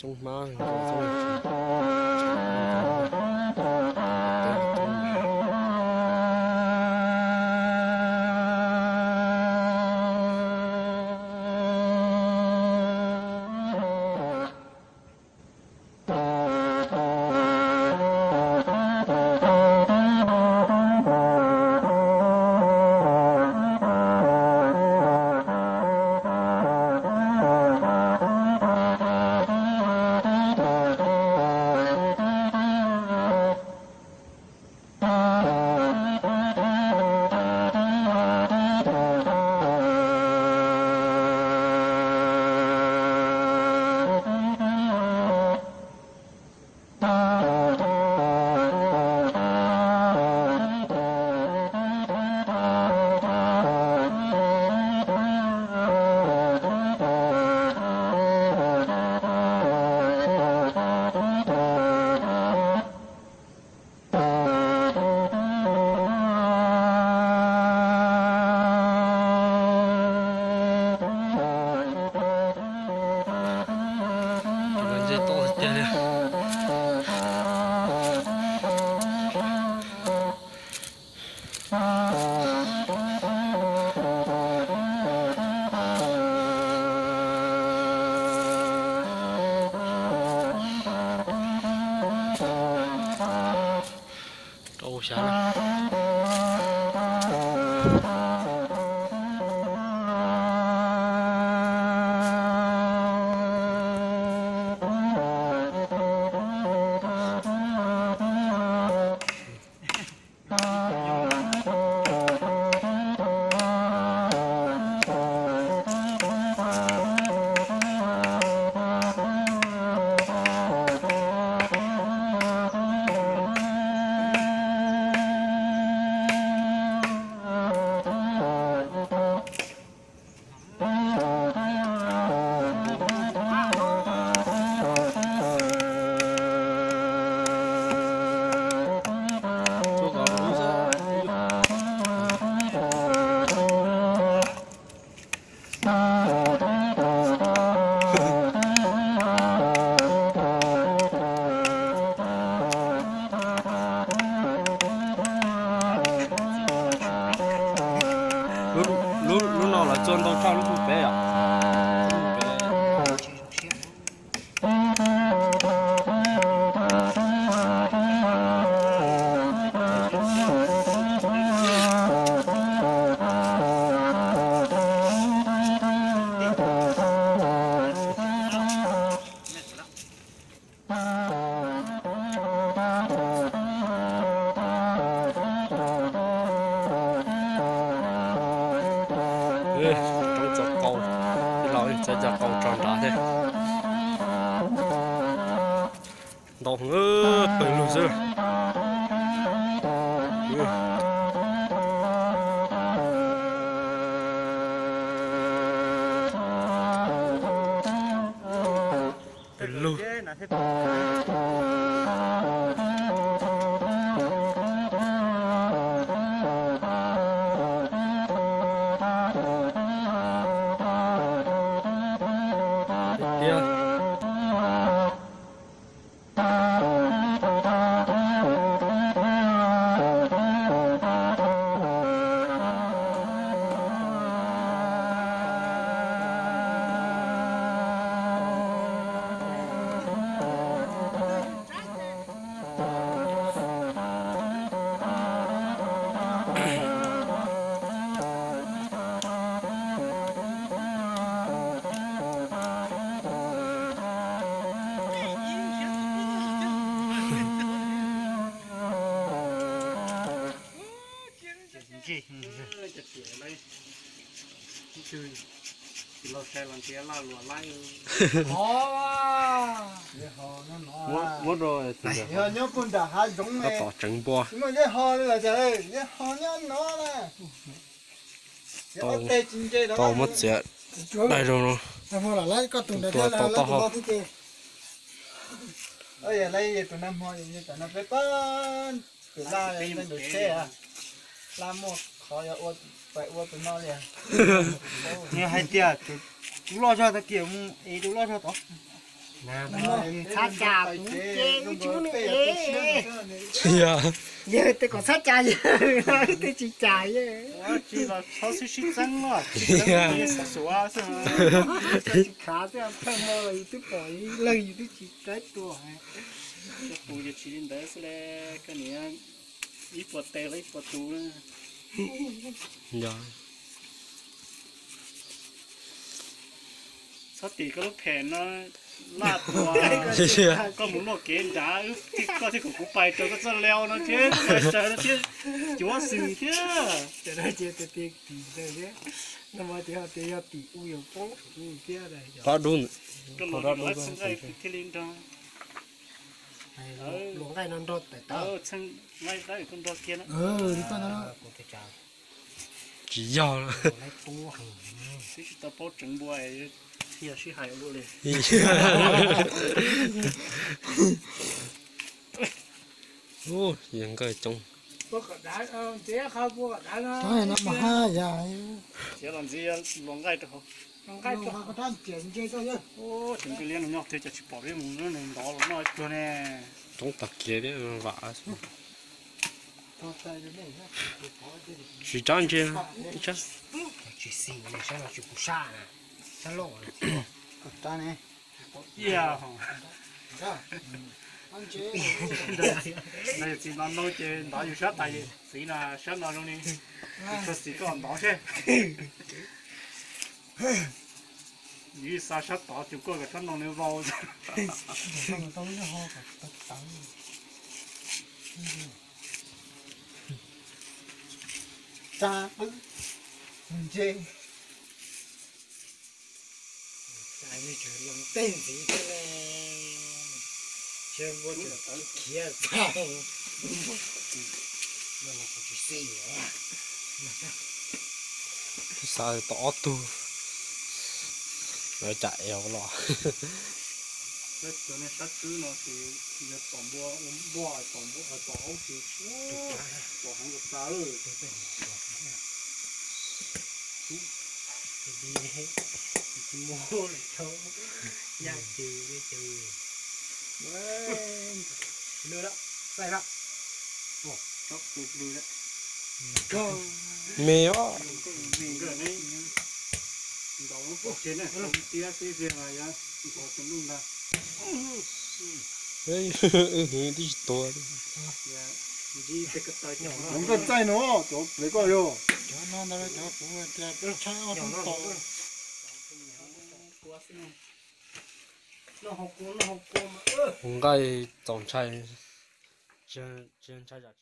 Toob hmab. Lub no lawv txua ntau tshaj lub pem yom. Txawv cov qau, txawv cov qau tso nrad thiab. Ntau heev, pawg lug xwb. Pawg lug. Muab rau, yog nyob puag nram hav zoov, tom tseev npua. Tsis muaj zeb ho li los cas, zeb ho nyob no na. Tau muab txiav daig rau no. Tua tau taub hau. Tus laj, tus laj muaj qhov yog ua, pais ua tus no li. Nws hais tias tus loj zog tag kis mus ev tus loj zog tod. Txhab cas kuv ces wb tsis muaj neeg ev. Yog, yog tej kom txhab cas yog, tej tsis cas yog. Tsis los txhob sib sib txeeb los tsis txeeb, xuav xuav xwb. Tsis khav xwb, pheej mus los yus twb pom ib leeg yus twb tsis txeeb tua. Cov tus yog tsis li ntawd xwb le, koj niam ib puas tes los ib puas tus na. Yog. Txhob tim koj lub phem no laj tua. Koj mus luaj kev nrad, koj thiaj kom kuv pais raws koj txoj leo no thiab, pais raws no thiab, cuav xwm thiab. Rov dub, koj los rov dub xwb nqaij thiaj li nrog. Luas nqaij no nrog tawm tawv. Txheej nqaij dawb koj nrog kiag na. Tsis yog. Twb tsis tau paub tseev npua, yog sib hais ua luaj li. Ub, yog nqaij coob. Txiav los ntxiv luas nqaij rau hauv. Ub, tseem nqaij liab no nyob twg cas tsis pom li, mus nws ntov los noj ib pluag ne. Coob tag kiag thiab vam. Tsis rab ntsia, ib tsab. Tsis xis ne, sab no tsis pum sab na, sab loj na. Ntawd yog txiv ntov noob ces ntov yus sab tas, txiv no sab no zoo li tsis tshua xis koj ntov seb. Yus xa sab tod ces koj kom sab no nws vau. Tsa qwb ntse. Los tej ntxiv thiab ne, ntshe npua tawv khiav tag, no los kuv tsis xij. Xav tau ob tug, lawv cam ev los. Cov nej sab twb no ces yog tom npua, npua tom npua tom aub ces tom heev kos tas lawm. Mus yaj cws li cws. Lwj lawm, xaij lawm. Tsob pw lwj lawm. Me os. Ntaus lub pob tsev ne, tiab xwb tiag mas yog ntaus tus ntuj ntag. Wb hwv twb tsis tuag. Nqaij txaij no cov pem koj yog. Nqaij txaus ntshai, tsis ntshai yam